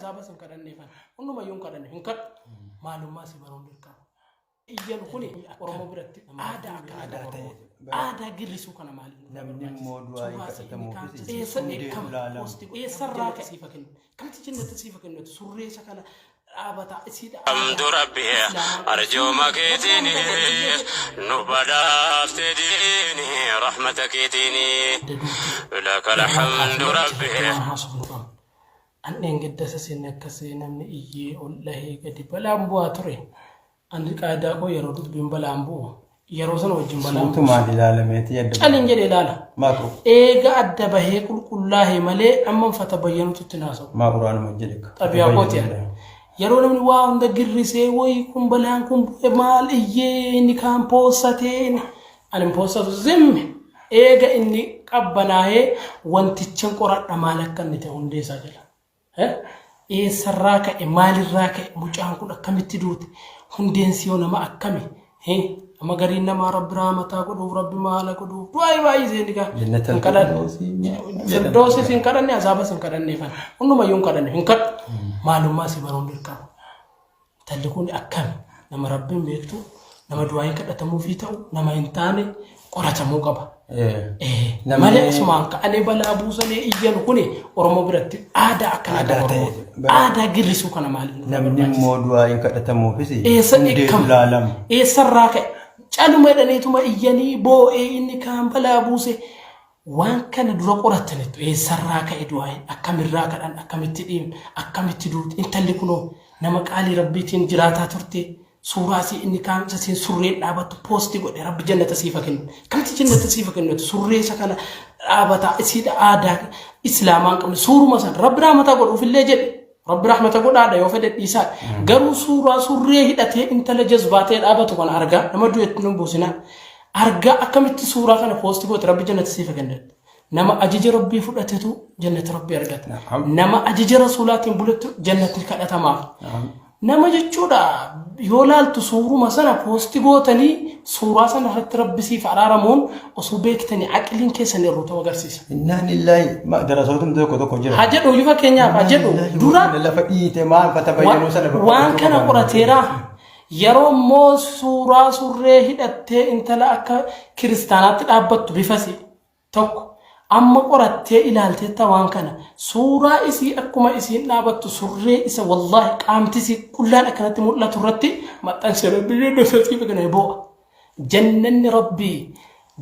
Azaabas hin kadhanneefan. Hundumayyuu hin kadhanne. Hin kadhu. Maalummaa si baruun dirqama. Iyyan kuni Oromoo biratti aadaa akka Aadaa ta'e. Aadaa girrisuu kana maaliif nu Namni barbaachisa? immoo du'aa hin Suuraa si inni kadhatamuufis kaan eessa hundee dheekkama ilaalamu. poosti eessarraa ka'e siifa kennu kamti jennata siifa kennu surree isa kana dhaabata isiidha Hamdu Rabbi arjooma keetiin nu badhaafte diini rahmata keetiin laka alhamdu Rabbi. waan haasofnu qabna. An dheengadda isa seenne akkas namni iyyee ol dhahee gadi balaan bu'aa ture. Ani qaadaa koo yeroo dubbiin balaan bu'u yeroo sana wajjin balaan bu'u. Suutumaan ilaalameeti adda Calin jedhee ilaala. Maa qur- Eega adda bahee qulqullaa'e malee amma fata bayyanutu itti naasa'u. Maa quraanuma jedhe. Xabiyaa kooti ani. Yeroo namni waa hunda girrisee wayi kun balaan kun bu'e maal iyyee inni kaan poossatee inni ani hin poossatu zimmi eega inni qabbanaa'ee wantichan qoradha maal akka inni ta'e hundee isaa jala. Eh? Eessarraa ka'e maalirraa ka'e mucaan kun akkamitti duute hundeen siyoo nama akkami Eh? Amma gariin namaa rabbi raamataa godhuuf rabbi maala godhuuf du'aa baay'ee seeni kaa Jannatal hin kadhanne. Firdawsii Firdawsis hin kadhanne azaabas hin kadhanne fan hundumayyuu hin kadhanne hin kadhu maalummaa si baruun dirqama. Intalli kun akkami nama rabbiin beektu nama du'aayin kadhatamuufii ta'u nama hin taane qoratamuu qaba. Namni- Malee asumaan ka'anii balaa buusanii iyyanu kuni Oromoo biratti aadaa akkanaa Aadaa qaba ta'e. Oromoon. Aadaa girrisuu kana maaliif nu Namni barbaachisa? immoo du'aa hin kadhatamuufis Eessa hundee dheekkama? ilaalamu. Eessarraa ka'e? Caluma jedhaniituma iyyanii boo'ee inni kaan balaa buuse. Waan kana dura qorattanittu eessarraa ka'e du'aayin akkamirraa kadhan akkamitti dhiibne akkamitti duute intalli kunoo nama qaalii rabbiitiin jiraataa turte suuraa isii inni kaan isa isiin surreen dhaabattu poosti godhe rabbi jannata siif haa kennu kamti jannata siif haa kennu surree isa kana dhaabataa isiidha aadaa islaamaa hin qabne suuruma san rabbi rahmataa godhuufillee jedhe rabbi rahmata godhaadha yoo fedhe dhiisaa garuu suuraa surree hidhatee intala jazbaatee dhaabatu kana argaa nama du'etti nu buusinaa argaa akkamitti suuraa kana poosti goote rabbi jannata siif haa kennu nama ajaja rabbii fudhatetu jannata rabbii argata Na'am. nama ajaja rasuulaatiin bulettu jannatni kadhatamaaf Nama jechuudha yoo laaltu suuruma sana poosti gootanii suuraa sana irratti rabbi siif araaramuun osoo beektanii aqliin keessan irruu ta'uu agarsiisa. Innaan illaahi darasootumti tokko tokko jira. Haa jedhu iyyuu fakkeenyaaf haa jedhu dura Lafa dhiite maal fata bayyanuu sana waan kana qorateera yeroo immoo suuraa surree hidhattee intala akka kiristaanaatti dhaabbattu bifasi Tokko, Amma qorattee ilaalteetta waan kana? Suuraa isii akkuma isiin dhaabattu surree isa wallaahi qaamti isii qullaan akkanatti mul'atu irratti maxxanse rabbi jannata siif kana boo'a. Jannanni rabbii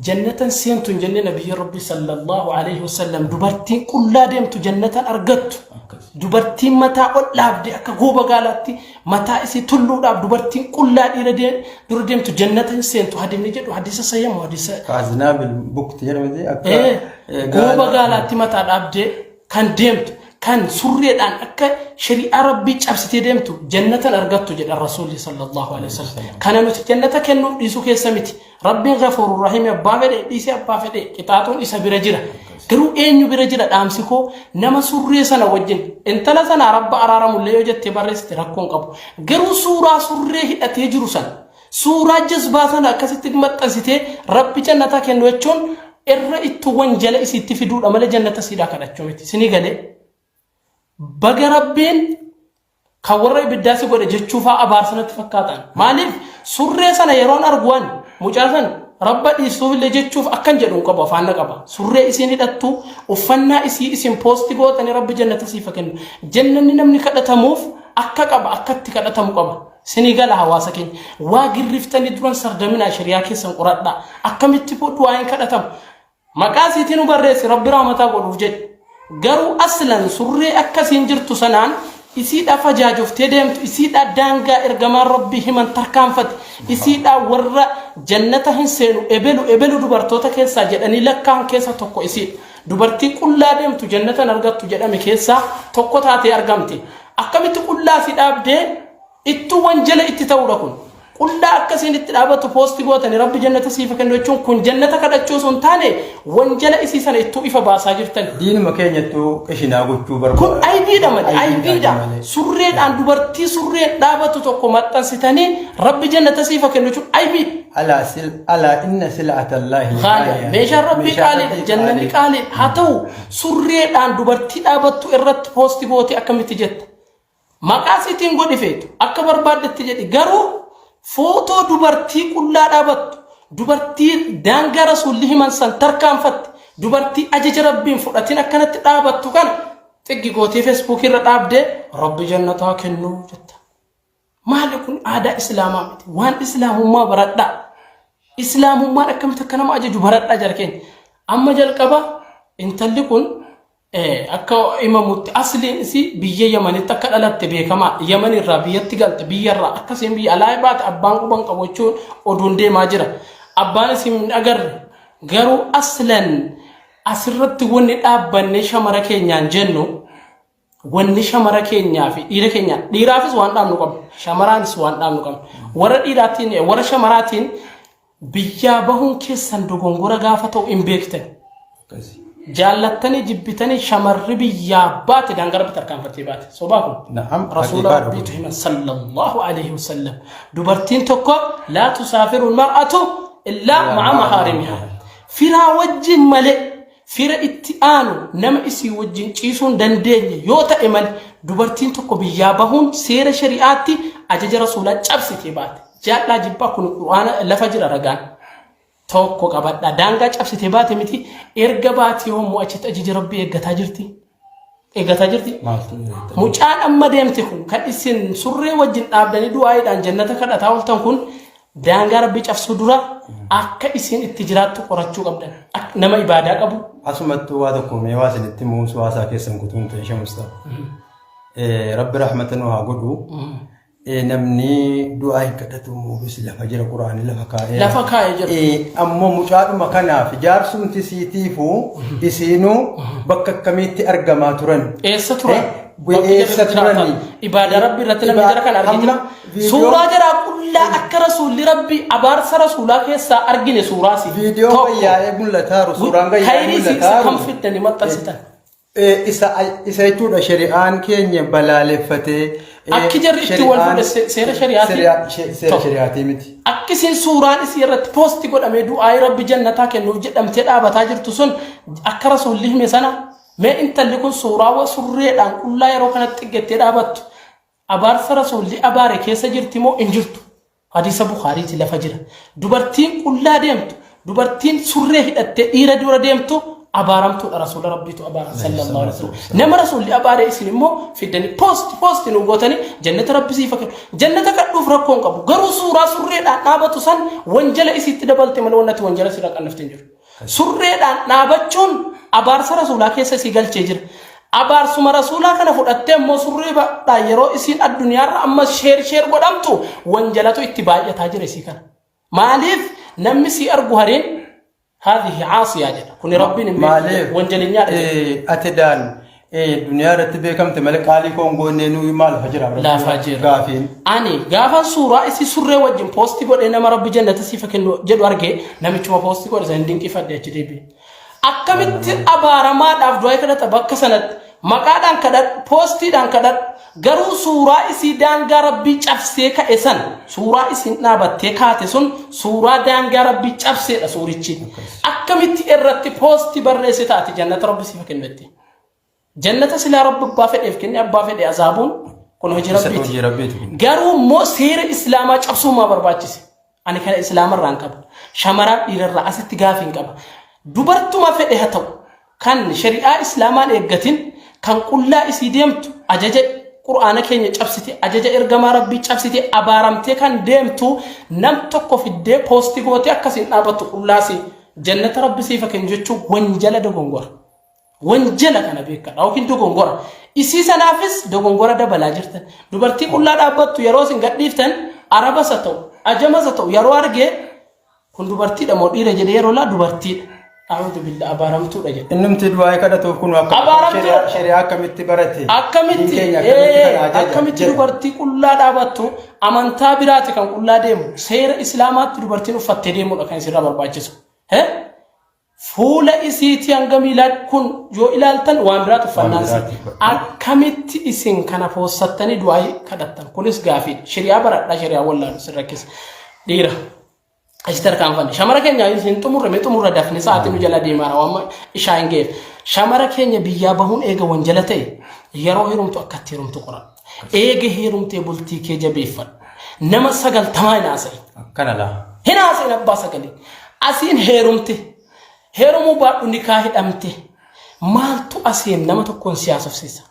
jannatan seentu hin jenne nabiyyi rabbii sallallahu alaihi wasallam dubartiin qullaa deemtu jannatan argattu. Dubartiin mataa ol dhaabde akka gooba gaalaatti mataa isii tulluudhaaf dubartiin qullaa dhiira dura deemtu jannata hin seentu hadisni jedhu hadisa sayyamu hadisa Kaazinaabil bukti jedhamti akka gooba gaalaatti mataa dhaabdee kan deemtu kan surreedhaan akka shari'aa rabbii cabsitee deemtu jannatan argattu jedha rasuulli sallallahu alaihi wasallam. Kana nuti jannata kennuuf dhiisuu keessa miti. Rabbiin ghafuurur rahiim abbaa fedhe dhiisee abbaa fedhe qixaaxuun isa bira jira. Garuu eenyu bira jira dhaamsi koo nama surree sana wajjin intala sana rabba araaramullee yoo jettee barreessite rakkoo hin qabu. Garuu suuraa surree hidhatee jiru sana suuraa jazbaa sana akkasitti maxxansitee rabbi jannataa kennu jechuun irra ittu wanjala isiitti fiduudha malee jannata siidhaa kadhachuu miti. Sinii galee baga rabbiin kan warra ibiddaa si godhe jechuufaa abaarsa natti fakkaatan. Maaliif surree sana yeroon argu an mucaa san rabba dhiistuuf illee jechuuf akkan jedhu hin qabu afaan na qaba. Surree isiin hidhattu uffannaa isii isin poosti gootanii rabbi jannata siif haa kennu. Jannanni namni kadhatamuuf akka qaba akka itti kadhatamu qaba. Sinii gala hawaasa keenya. Waa girriftanii duran sardaminaa shari'aa keessan qoradhaa. Akkamitti du'aa hin kadhatamu. Maqaa isiitii nu barreessi rabbi rahmataa godhuuf jedhi. Garuu aslan surree akka isiin jirtu sanaan isiidha fajaajoftee deemtu isiidha daangaa ergamaan rabbii himan tarkaanfate isiidha warra jannata hin seenu ebelu ebelu dubartoota keessaa jedhanii lakkaan keessa tokko isiidha. Dubartii qullaa deemtu jannata hin argattu jedhame keessaa tokko taatee argamte. Akkamitti qullaa si dhaabdee Ittuu wanjala itti ta'uudha kun. Qullaa akkasiin itti dhaabatu poosti gootani rabbi jannata siif kennu jechuun kun jannata kadhachuu osoo hin taane wanjala isii sana ittuu ifa baasaa jirtan. Diinuma keenyattuu qishinaa gochuu barbaada. Kun aybiidha malee aybiidha. Surreedhaan dubartii surreen dhaabatu tokko maxxansitanii rabbi jannata siif kennu jechuun aybiidha. Alaa sil alaa inna sil'atallaahi Qaaliidha. Meeshaan rabbii qaaliidha. Jannanni qaaliidha. Haa ta'u surreedhaan dubartii dhaabattu irratti poosti gootee akkamitti jetta? Maqaa isiitiin godhi feetu akka barbaaddetti jedhi garuu footoo dubartii qullaa dhaabattu dubartii daangaa rasuulli himan san tarkaanfatte dubartii ajaja rabbiin fudhatin akkanatti dhaabattu kana xiggi gootee feesbuukii irra dhaabdee rabbi jannataa kennuu jetta. Maali kun aadaa islaamaa miti. Waan islaamummaa baradhaa. Islaamummaan akkamitti akka nama ajaju baradhaa jara keenya. Amma jalqaba intalli kun akka himamutti asliin isii biyya Yamanitti akka dhalatte beekamaa. Yaman irraa biyyatti galte biyya irraa akka isheen biyya alaa baate abbaan quban qabu jechuun oduun deemaa jira. Abbaan isin hin agarre garuu aslan asirratti wanni dhaabbannee shamara keenyaan jennu wanni shamara keenyaa fi dhiira keenyaan dhiiraafis waan dhaabnu qabna shamaraanis waan dhaabnu qabna warra dhiiraatiin warra shamaraatiin biyyaa bahuun keessan dogongora gaafa ta'u hin beektan jaallattanii jibbitanii shamarri biyyaa baate daangaa rabbi tarkaanfattee baate sobaa kun Na'am, rasuula haqiiqaadha kun. rabbiitu himan sallallahu alaihi wasallam dubartiin tokko laa tusaafiru mar'atu illaa ma'a mahaarimihaa firaa wajjin malee Fira itti aanu nama isii wajjin ciisuu hin dandeenye yoo ta'e malee dubartiin tokko biyyaa bahuun seera shari'aatti ajaja rasuulaa cabsitee baate. Jaadhaa jibbaa kun qur'aana lafa jira ragaan. Tokko qabadhaa daangaa cabsitee baate miti erga baatee hoommoo achitti ajaja rabbii eeggataa jirti. Eeggataa jirti. Maaltu eeggata? Mucaan amma deemte kun kan isin surree wajjin dhaabdanii du'aayiidhaan jannata kadhataa ooltan kun daangaa rabbii cabsuu dura akka isin itti jiraattu qorachuu qabdan. Akka nama ibaadaa qabu. Asumattuu waa tokko mee waa isinitti muusu haasaa keessan kutuun ta'e shamusta. Rabbi rahmata nu haa godhu. Namni du'aa hin kadhatu muubis lafa jira quraanii lafa kaa'ee. Lafa kaa'ee jira. Ammoo mucaadhuma kanaaf jaarsumti siitiifuu isiinuu bakka akkamiitti argamaa turan. Eessa turan? Eessa turani? Ibaadaa rabbi irratti namni jara kana argee jira. Amma viidiyoo- Suuraa jaraa qullaa akka rasuulli rabbi abaarsa rasuulaa keessaa argine suuraa si. Viidiyoon gayyaa'ee mul'ataaru suuraan gayyaa'ee Kayrii si mul'ataaru. kam fiddanii maxxansitan? Isa isa jechuudha shari'aan keenya balaaleffatee. Akki jarri itti wal shari'aan- fuudhe seera shari'aatii? Seera Tokko. shari'aatii miti. Akki isin suuraan isii irratti poosti godhamee du'aayii rabbi jannataa kennuuf jedhamtee dhaabataa jirtu sun akka rasuulli hime sana mee intalli kun suuraa surreedhaan qullaa yeroo kanatti xiggettee dhaabattu abaarsa rasuulli abaare keessa jirti moo hin jirtu? Hadiisa Bukhaariiti lafa jira. Dubartiin qullaa deemtu, dubartiin surree hidhattee dhiira dura deemtu abaaramtuudha rasuula rabbiitu abaara sallallahu alaihi wasallam. Nama rasuulli abaare isin immoo fiddanii poosti poosti nu gootanii jannata rabbi siif haa kennu. Jannata kadhuuf rakkoo hin qabu. Garuu suuraa surreedhaan dhaabatu san wanjala isiitti dabalte malee wannati wanjala sirra qannafte hin jiru. Surreedhaan dhaabachuun abaarsa rasuulaa keessa isii galchee jira. Abaarsuma rasuulaa kana fudhattee immoo surree badhaa yeroo isiin addunyaarra amma sheer sheer godhamtu wanjalatu itti baay'ataa jira isii kana. Maaliif namni sii argu hariin haadhihi caasiyaa jedha. Kuni rabbiin hin beeku Maaliif? wanjalinyaadha jedha. Ati daan duniyaa irratti beekamte malee qaalii koongoonnee nuyi maal lafa jira? Lafa jira. Gaafiin. Ani gaafa suuraa isii surree wajjin poosti godhee nama rabbi jannata siif haa kennu jedhu arge namichuma poosti godhe san dinqifadhe achi deebi'e. Akkamitti abaaramaadhaaf du'aa kadhata bakka sanatti maqaadhaan kadhadhu poostiidhaan kadhadhu garuu suuraa isii daangaa rabbii cabsee ka'e san suuraa isiin dhaabattee kaate sun suuraa daangaa rabbii cabseedha suurichi. Akkamitti irratti poosti barreessita ati jannata rabbi siif haa kennu jettee. Jannata silaa rabbi abbaa fedheef kenne abbaa fedhe azaabuun kun hojii Isa rabbiiti. hojii rabbiiti kun. Garuu immoo seera islaamaa cabsuun maa barbaachise? Ani kana islaamarraa hin qaba. Shamaraan dhiirarraa asitti gaafii hin qaba. Dubartuma fedhe haa ta'u kan shari'aa islaamaan eeggatin kan qullaa isii deemtu ajaja qur'aana keenya cabsite ajaja ergamaa rabbii cabsite abaaramtee kan deemtu nam tokko fiddee poosti gootee akkasiin dhaabattu qullaasii jannata rabbi siifa kennu jechuun wanjala dogongora. Wanjala kana beekadha yookiin dogongora. Isii sanaafis dogongora dabalaa jirtan. Dubartii qullaa dhaabbattu yeroo isin gadhiiftan arabas haa ta'u ajamas haa ta'u yeroo argee kun dubartiidha moo dhiira jedhee yeroo laa dubartiidha. A'uudhu billah abaaramtuudha jedha. Innumti du'aa kadhatuuf kun akka Abaaramtuu. shari'aa akkamitti barate? Akkamitti Diin keenya akkamitti kana ajaja? akkamitti jedha. dubartii qullaa dhaabattu amantaa biraati kan qullaa deemu seera islaamaatti dubartiin uffattee deemudha kan isirraa barbaachisu. He? Fuula isiitii hanga miilaa kun yoo ilaaltan waan biraatu uffannaan Waan biraati. Akkamitti isin kana foossattanii du'aa kadhattan? Kunis gaafiidha. Shari'aa baradhaa shari'aa wallaalu sin rakkisa. Dhiira. Achi tarkaanfanne. Shamara keenya hin xumurre mee xumurra dafne sa'aatii nu jala deemaa waan ishaa hin ga'eef. Shamara keenya biyyaa bahuun eega wanjala ta'e yeroo heerumtu akkatti heerumtu qoradha. Eega heerumtee bultii kee jabeeffadhu. Nama sagaltamaa hin haasa'in. Akkana laa. Hin haasa'in abbaa sagalee. Asiin heerumte. Heerumuu baadhu nikaa hidhamte. Maaltu asiin nama tokkoon si haasofsiisa?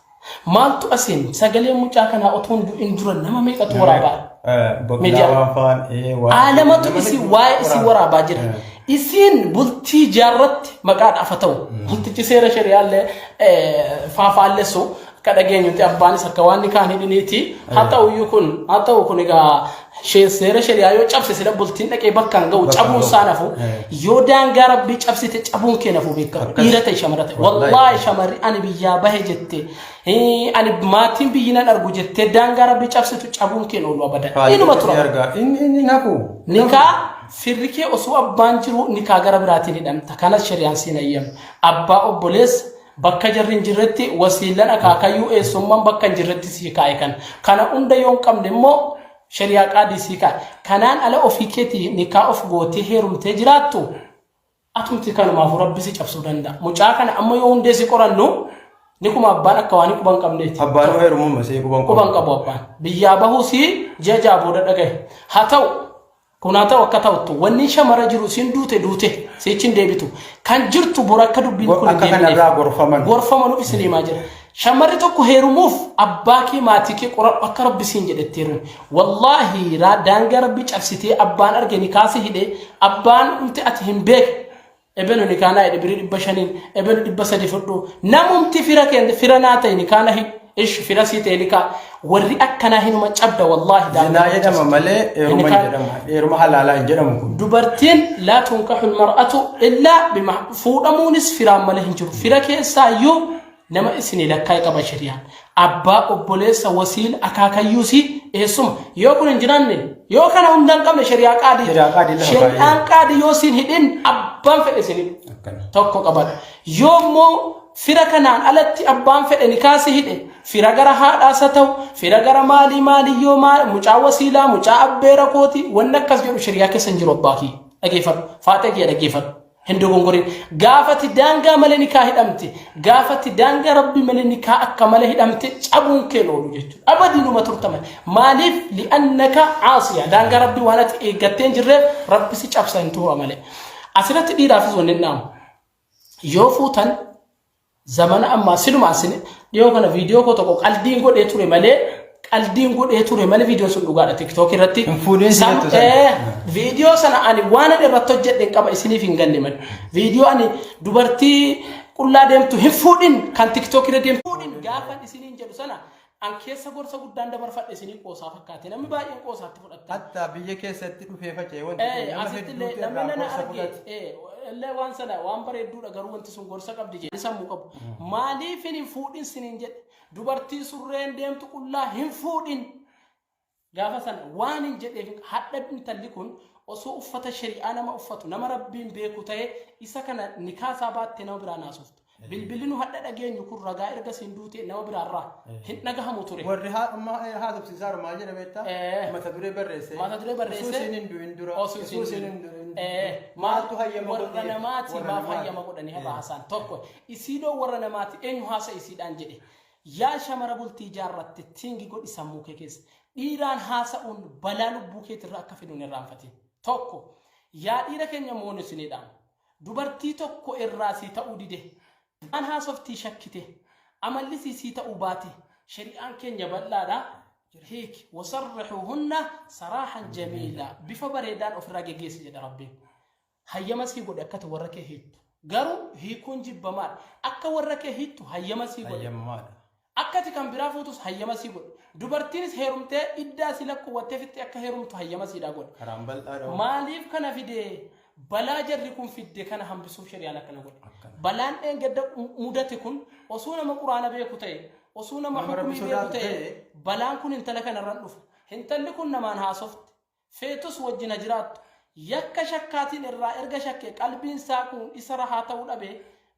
Maaltu asiin sagalee mucaa kanaa otoo hin du'in dura nama meeqatu waraabaa? Baqilaawaan faan Aalamatu isii waa'ee isii waraabaa jira. Isiin bultii jaarratti maqaadhaaf haa ta'u. Bultichi seera shari'aallee faafaalleessu akka dhageenyutti abbaanis akka waan ni kaan hidhiniiti. Haa ta'u iyyuu kun haa ta'u kun egaa seera shari'aa yoo cabse sila bultiin dhaqee bakka hin ga'u cabuun isaa nafu. Yoo daangaa rabbii cabsite cabuun kee nafu beekamu. Dhiira ta'e shamara ta'e. Wallaahi shamarri ani biyyaa bahe jette ani maatiin biyyi nan argu jettee daangaa rabbii cabsitu cabuun kee oolu abadan. Inuma tura. Inni nafu. Nikaa firri kee osoo abbaan jiru nikaa gara biraatiin hidhamta. Kanas shari'aan siin hayyamne. Abbaa obboleessa bakka jarri hin jirretti wasiilan akaakayyuu eessummaan bakka hin jirretti sii kaa'e kana. Kana hunda yoo hin qabne immoo shari'aa qaadii sii kaa'e. Kanaan ala ofii keetii nikaa of gootee heerumtee jiraattu atumti kanumaafuu rabbi si cabsuu danda'a. Mucaa kana amma yoo hundee si qorannu ni kuma abbaan akka waan quban qabneeti. Abbaan yoo heerumuu masee quban Quban qabu abbaan. Biyyaa bahuu si ji'a ja'a booda dhagahe. Haa ta'u kun haa ta'u akka ta'uttu wanni shamara jiru siin duute duute sichi hin deebitu. Kan jirtu bor akka dubbiin kun hin Akka deebineef. kanarraa gorfaman. Gorfamanuuf isin himaa jira. Shamarri tokko heerumuuf abbaa kee maatii kee qoradhu akka rabbi siin jedhetti heerumi. Wallaahi daangaa rabbi cabsitee abbaan arge nikaa si hidhe abbaan dhumte ati hin beekne. Ebelu nikaa naa hidhe birii 500n ebelu 300 fudhu. Namumti fira kee fira naa ta'e nikaa na hidhe. Ish fira sii ta'e nikaa warri akkanaa hinuma cabda wallaahi daangaa Zinaa rabbi jedhama cabsite. malee heeruma hin Nikaa jedhamu. Heeruma halaalaa hin jedhamu kun. Dubartiin laa tunkaxu mar'atu illaa bima fuudhamuunis firaan malee hin jiru. Fira keessaayyuu nama isinii lakkaa'e qaba shari'aan. Abbaa, obboleessa, wasiila, akaakayyuusi, eessuma. Yoo kun hin jiraanne, yoo kana hunda hin qabne shari'aa qaadii. Shari'aa qaadii lafa kaa'ee. Shari'aan qaadii yoo siin hidhin abbaan fedhe isin hidhu. Akkana. Tokko qabadha. Yoo immoo fira kanaan alatti abbaan fedhe nikaa si hidhe, fira gara haadhaas haa ta'u, fira gara maalii maalii yoo maal, mucaa wasiilaa, mucaa abbeera kooti, wanni akkas jedhu shari'aa keessa hin jiru abbaa kiyya. Dhageeffadhu. Faaxee kiyya dhaggeeffadhu. Hin dogongorin. Gaafati daangaa malee nikaa hidhamte, gaafati daangaa rabbii malee nikaa akka malee hidhamte cabuun kee oolu jechuudha. Abadiinuma turta malee. Maaliif li'annaka caasiya daangaa rabbii waan ati eeggattee hin jirreef rabbi si cabsa hin tura malee. Asirratti dhiiraafis wanni hin dhaamu. Yoo fuutan Zamana ammaa siluma asin dhiyoo kana viidiyoo koo tokko qaldiin godhee ture malee qaldiin godhee ture malee viidiyoon sun dhugaadha TikTok irratti. Hin fuudhin si jettu sana. Viidiyoo sana ani waan ani irratti hojjedhe hin qaba isiniif hin galle malee. Viidiyoo ani dubartii qullaa deemtu hin fuudhin kan TikTok irra deemtu fuudhin gaafa isiniin jedhu sana an keessa gorsa guddaan dabarfadhe isinii qoosaa fakkaate namni baay'een qoosaatti fudhatta. Hatta biyya keessatti dhufee faca'e wanti kun nama Asitti illee hedduutu namni irraa nana gorsa arge fudhate. illee waan sana waan bareedduudha garuu wanti sun gorsa qabdi jedhe sammuu qabu. Maaliif hin fuudhin siniin jedhe dubartii surreen deemtu qullaa hin fuudhin gaafa sana waan hin jedheef hadha intalli kun osoo uffata shari'aa nama uffatu nama rabbiin beeku ta'e isa kana nikaa isaa baattee nama biraa naasoftu. Bilbilli nu hadha dhageenyu kun ragaa erga siin duutee nama biraarraa hin dhagahamu ture. Warri amma haasofsiisaa jiru maal jedha beektaa? Mata duree barreessee. Mata duree barreessee. Osoo isiin hin du'in dura. Osoo Osoo isiin hin du'in dura. Maaltu Maaltu hayyama warra godheef? namaati Warra maaf namaati. hayyama godhanii har'a haasaan tokko isiidoo warra namaati eenyu haasa isiidhaan jedhe yaa shamara bultii jaarratte tingi godhi sammuu kee keessa dhiiraan haasa'uun balaa lubbuu keetirra akka fidu hin irraanfatin tokko yaa dhiira keenya moon isiniidhaan Dubartii tokko irraa sii ta'uu dide. Waan haasoftii shakkite. Amalli sii sii ta'uu baate. Shari'aan keenya bal'aadha. Hiiki. Wasarrihuhunna saraahan jamiila. Bifa bareedaan ofirraa geggeessi jedha Rabbiin. Hayyama sii godhe akka ati warra kee hiiktu. Garuu hiikuun jibbamaadha. Akka warra kee hiiktu hayyama sii godhe. Hayyamamaadha. Akka ati kan biraa fuutus hayyama sii godhe. Dubartiinis heerumtee iddaa sii lakkoowwattee fixxee akka heerumtu hayyama siidhaa godhe. Karaan bal'aadha. Maaliif kana fide? Balaa jarri kun fidde kana hambisuuf shari'aan akkana godhe. Akkana. Balaan dheengadda mudate kun osoo nama quraana beeku ta'e, osoo nama Nama Rabbi hukumii beeku sodaatu ta'e, ta'e. balaan kun intala kanarran dhufu. Intalli kun namaan haasofte. Feetus wajjin ha jiraattu. Yakka shakkaatiin irraa erga shakke qalbiin isaa kun isa rahaa ta'uu dhabe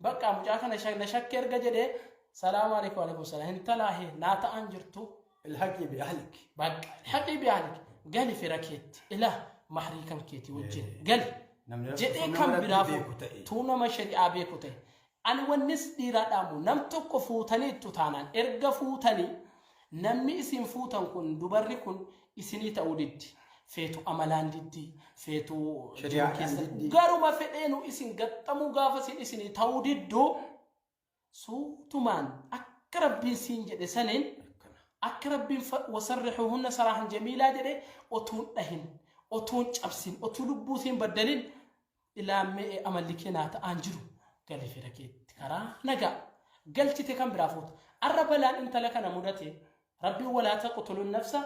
bakka mucaa kana na shakke erga jedhee salaamu alaikum alaikum salaam hintalaa hee naa ta'an jirtu Ilhaqii bi ahlik. bakka haqii bi ahlik gali fira keetti ilaa mahrii kan keetii wajjin gali Namni jedhee nama kan Rabbii biraa beeku ta'e. tuu nama shari'aa beeku ta'e ani wannis dhiiraa dhaamu nam tokko fuutanii ittu taanaan erga fuutanii Namni isin fuutan kun, dubarri kun isinii ta'uu diddi. Feetu amalaan diddi, feetu jiruu Shari'aadhaan keessa diddi. Garuma fedheenu isin gaxxamuu gaafa isin isinii ta'uu diddu, suutumaan akka Rabbiin siin jedhe saniin, akka Rabbiin wasarrihuhunna saraahan jamiilaa jedhe, otuun dhahin, otuun cabsin, otuu lubbuu siin baddalin, ilaammee amalli kee naa ta'aan jiru, gali fedha keetti karaa nagaa galchite kan biraa fuuta. Arra balaan intala kana mudate, Rabbiin walaa taqtulu nafsa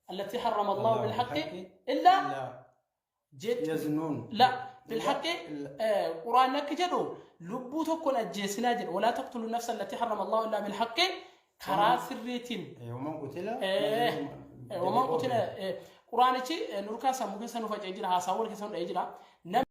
allatii harrama Allahu bilhaqqi illaa jechuun Yaznuun. La bilhaqqi, quraan akka jedhu lubbuu tokkoon ajjeesinaa jedhe. Walaa taqtulu nafsa allatii harrama Allahu illaa bilhaqqi, karaa sirriitiin. Waman qutila. Waman qutila, quraanichi nurkaa sammuu keessa nu faca'ee jira, haasaa wal keessa nu dha'ee jira.